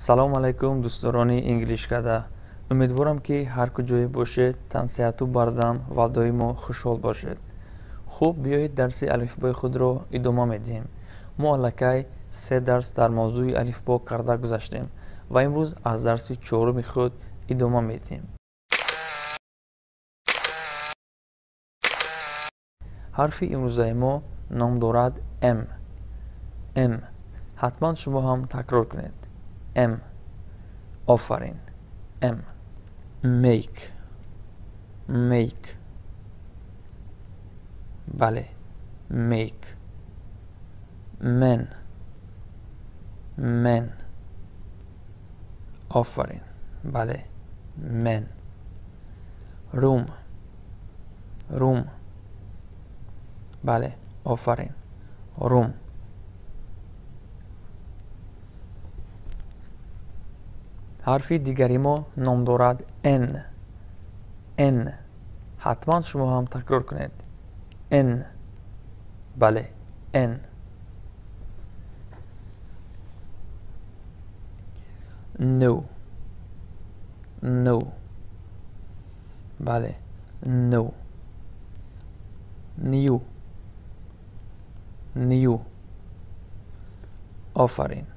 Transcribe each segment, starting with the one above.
Салом алайкум, дӯстдорони Инглишкада. Умедворам, ки ҳар куҷое бошед, тансиҳату бардам ва доимо хушҳол бошед. Хуб, биёед, дарси алифбои худро идома медиҳем. Мо аллакай се дарс дар мавзӯи алифбо карда гузаштем ва имрӯз аз дарси чоруми худ идома медиҳем. Ҳарфи имрӯзаи мо ном дорад М. М. Ҳатман шумо ҳам такрор кунед. М. Офарин. М. Make. Make. Бале. Make. Man. Man. Офарин. Бале. Man. Room. Room. Бале. Офарин. Room. Ҳарфи дигари мо ном дорад Н. Н. Ҳатман шумо ҳам такрор кунед. Н. Бале, Н. No. No. Бале, no. New. New. Офарин.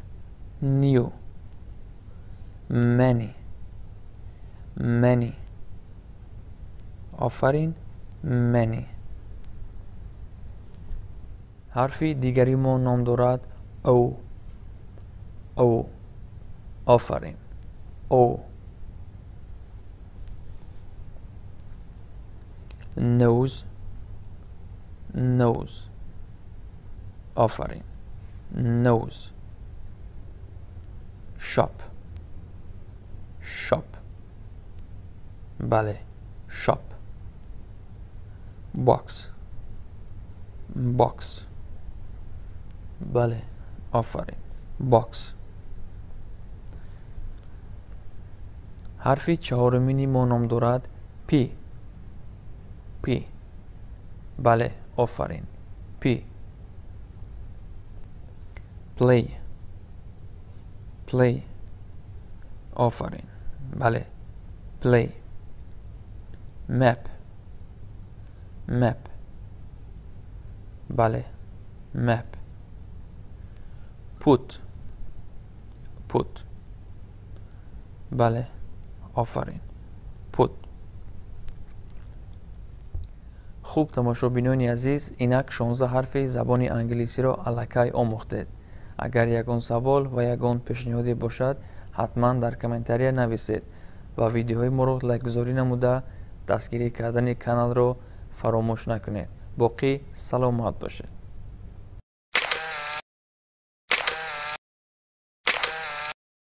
New. Many. Many. Офарин, many. Ҳарфи дигари мо ном дорад О. О. Офарин. О. Nose. Nose. Офарин. Nose. Shop. Shop. Бале, shop. Box. Box. Бале, офарин. Box. Ҳарфи чаҳорумини мо ном дорад П. П. Бале, офарин. П. Play. Play. Офарин. Бале. Play. Map. Map. Бале. Map. Put. Put. Бале. Офарин. Put. Хуб, тамошобинони азиз, инак 16 ҳарфи забони англисиро аллакай омӯхтед. Агар ягон савол ва ягон пешниҳоде бошад, ҳатман дар комментария нависед ва видеоҳои моро лайкгузорӣ намуда дастгирӣ кардани каналро фаромӯш накунед. Боқӣ саломат бошед.